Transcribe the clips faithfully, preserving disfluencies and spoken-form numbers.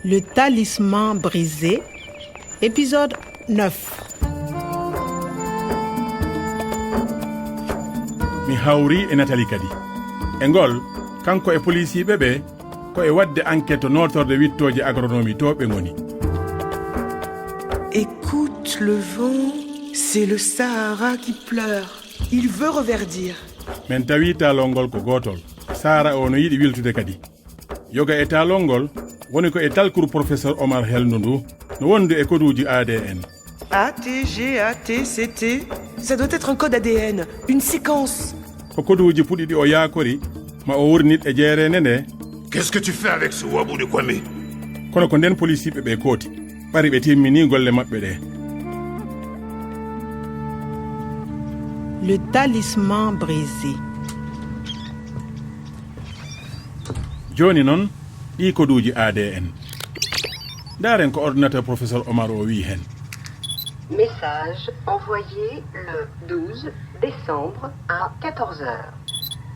Le talisman brisé, épisode neuf. Mi hawri e Nathalie kadi. E ngol, kanko e polisiiɓe ɓe, ko e waɗde enquête to nootorde wittooje agronomie to ɓe ngoni. Écoute le vent, c'est le Sahara qui pleure. Il veut reverdir. Min tawi taalol ngol ko gootol. Sahara o no yiɗi wiltude kadi. Yoga e taalol ngol woni ko e talkuru professeur Omar helndu ndu no wondu e koduuji A D N. A T G A T C T, ça doit être un code A D N, une séquence. Ko koduuji puɗi ɗi o yaakori ma o wurnit e jeereende nde. Qu'est-ce que tu fais avec ce wabou de Kwame? Kono ko nden polisiiɓe ɓe kooti, ɓari ɓe timmini golle maɓɓe ɗe. Le talisman brisé. Jooni noon, ɗii koduuji A D N. Ndaaren ko ordinateur professeur Omar o wiyi heen. Message envoyé le douze décembre à quatorze heures.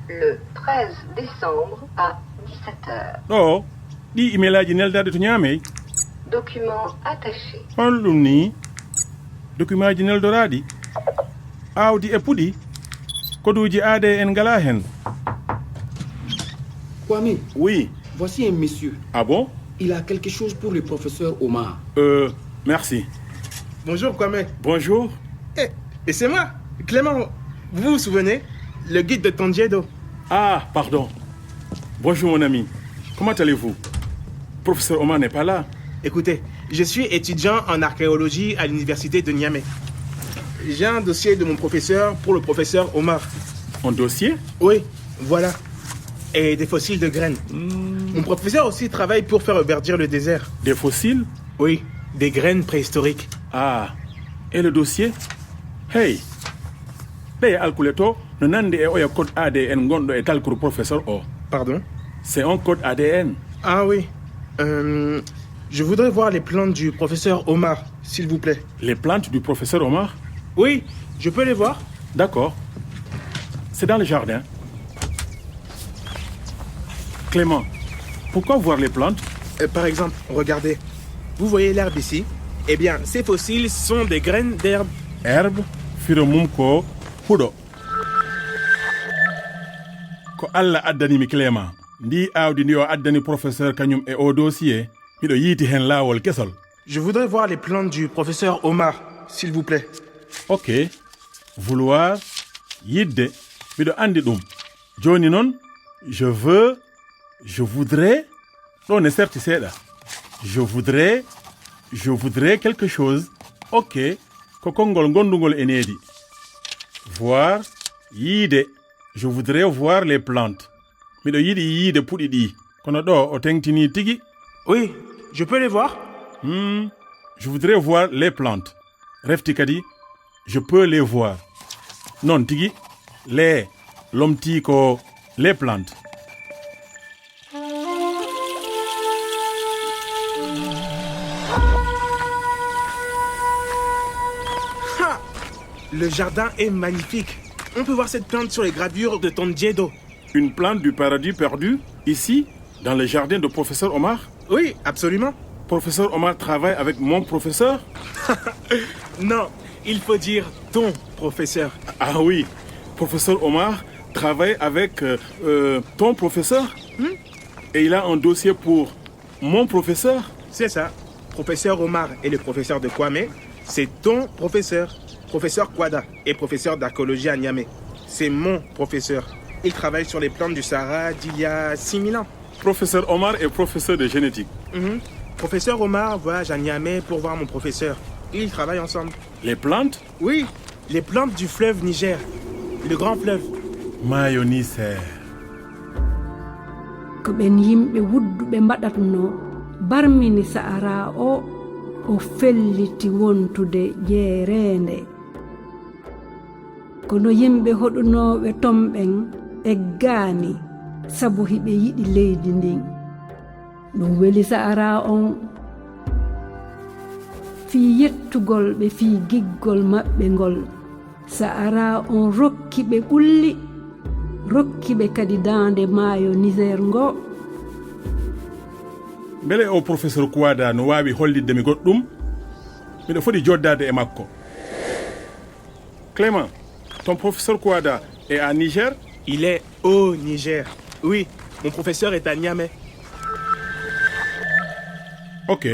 Le treize décembre à dix-sept heures. Ɗo, ɗii imelaji neldaaɗi to Ñaamey. Document attaché. Hol ɗum ni? Documentji neldoraaɗi. Aawdi e puɗi. Koduuji A D N ngalaa heen. Kwame, Oui. Voici un monsieur. Ah bon? Il a quelque chose pour le professeur Omar. Euh, merci. Bonjour Kwame. Bonjour. Eh, et c'est moi, Clément. Vous vous souvenez? Le guide de Tondiedo. Ah, pardon. Bonjour mon ami. Comment allez-vous? Professeur Omar n'est pas là. Écoutez, je suis étudiant en archéologie à l'université de Niamey. J'ai un dossier de mon professeur pour le professeur Omar. Un dossier? Oui, voilà. Et des fossiles de graines. Mon professeur aussi travaille pour faire verdir le désert. Des fossiles? Oui, des graines préhistoriques. Ah, et le dossier? Hey, ɗee alkule to no nandi e oya code A D N ngonɗo e talkuru professeur o. Pardon? C'est un code A D N. Ah oui. Euh, je voudrais voir les plantes du professeur Omar, s'il vous plaît. Les plantes du professeur Omar? Oui, je peux les voir. D'accord. C'est dans le jardin. Clément, pourquoi voir les plantes? Euh, par exemple, regardez. Vous voyez l'herbe ici? Eh bien, ces fossiles sont des graines d'herbe. Herbe, firo mum ko huɗo. Ko Allah addani mi Clément. Ndi aawdi ndi o addani professeur kañum e o dossier, miɗo yiiti heen laawol kesol. Je voudrais voir les plantes du professeur Omar, s'il vous plaît. Ok. Vouloir, yidde, miɗo anndi ɗum. Jooni noon, je veux, je voudrais, ɗo ne serti seeɗa. Je voudrais, je voudrais quelque chose. Ok, ko konngol ngonndungol e needi. Voir, yiide. Je voudrais voir les plantes. Miɗo yiɗi yiide puɗi ɗi. Kono ɗo o teŋtinii tigi. Oui, je peux les voir? Hmm, je voudrais voir les plantes. Refti kadi, je peux les voir. Noon tigi, les, lomtii ko les plantes. Ha! Le jardin est magnifique. On peut voir cette plante sur les gravures de Tondiedo. Une plante du paradis perdu, ici, dans le jardin de professeur Omar? Oui, absolument. Professeur Omar travaille avec mon professeur? Non, il faut dire ton professeur. Ah oui, professeur Omar travaille avec euh, euh, ton professeur? Et il a un dossier pour mon professeur? C'est ça. Professeur Omar et le professeur de Kwame, c'est ton professeur. Professeur Kwada est professeur d'archéologie à Niamey. C'est mon professeur. Il travaille sur les plantes du Sahara d'il y a six mille ans. Professeur Omar est professeur de génétique. Mhm. Professeur Omar voyage à Niamey pour voir mon professeur. Ils travaillent ensemble. Les plantes? Oui, les plantes du fleuve Niger, le grand fleuve. Maayo Niger. Ko ɓen yimɓe wudduɓe mbaɗatno barmini Sa'araa o, o felliti wontude jeereende. Kono yimɓe hoɗunooɓe ton ɓen eggaani, sabu hiɓe yiɗi leydi ndin. Ɗum weli Sa'araa on fii yettugol ɓe fii giggol maɓɓe ngol. Sa'araa on rokki ɓe ɓulli, rokki ɓe kadi daande maayo Niger ngo. Mbele o professeur Kouada no waawi hollitde mi goɗɗum? Miɗo foti joddaade e makko. Clément, ton professeur Kouada est à Niger? Il est au Niger. Oui, mon professeur est à Niamey. Ok,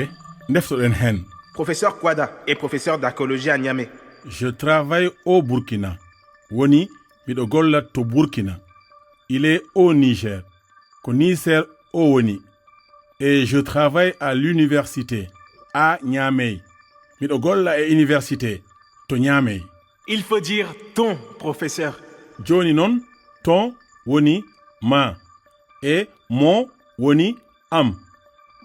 ndeftoɗen heen. Professeur Kouada est professeur d'archéologie à Niamey. Je travaille au Burkina. Woni, miɗo golla to Burkina. Il est au Niger. Ko Niger o woni. Et je travaille à l'université à Niamey. Miɗo golla e université to Niamey. Il faut dire ton professeur. Jooni noon, ton woni ma. E mon woni am.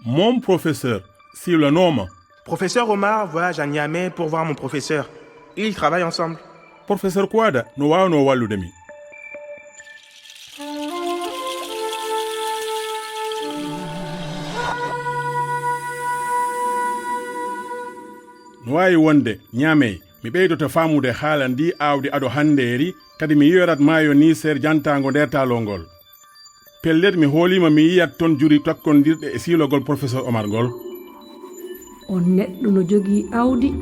Mon professeur siwlanooma. Professeur Omar voyage à Niamey pour voir mon professeur. Ils travaillent ensemble. Professeur Kouada no waawnoo wallude mi. No waawi wonde, Niamey, mi ɓeydoto faamude haala ndii aawdi ado hanndeeri, kadi mi yiyorat maayo Niiseer jantaango nder taalol ngol. Pellet, mi hooliima mi yiyat ton juri takkondirɗe e siilogol Professeur Omar ngol. On neɗɗo no jogii aawdi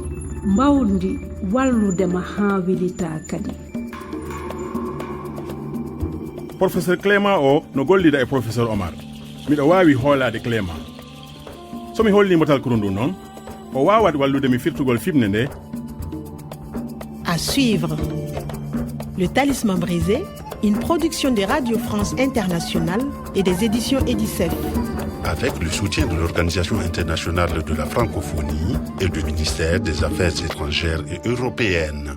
mbaawndi wallude ma haa welitaa kadi. Professeur Clément o no gollida e Professeur Omar. Miɗo waawi hoolaade Clément. So mi holliimo talkuru nduu noon, o waawat wallude mi firtugol fiɓnde ndee. À suivre. Le Talisman brisé, une production de Radio France Internationale et des éditions Edicef. Avec le soutien de l'Organisation internationale de la francophonie et du ministère des Affaires étrangères et européennes.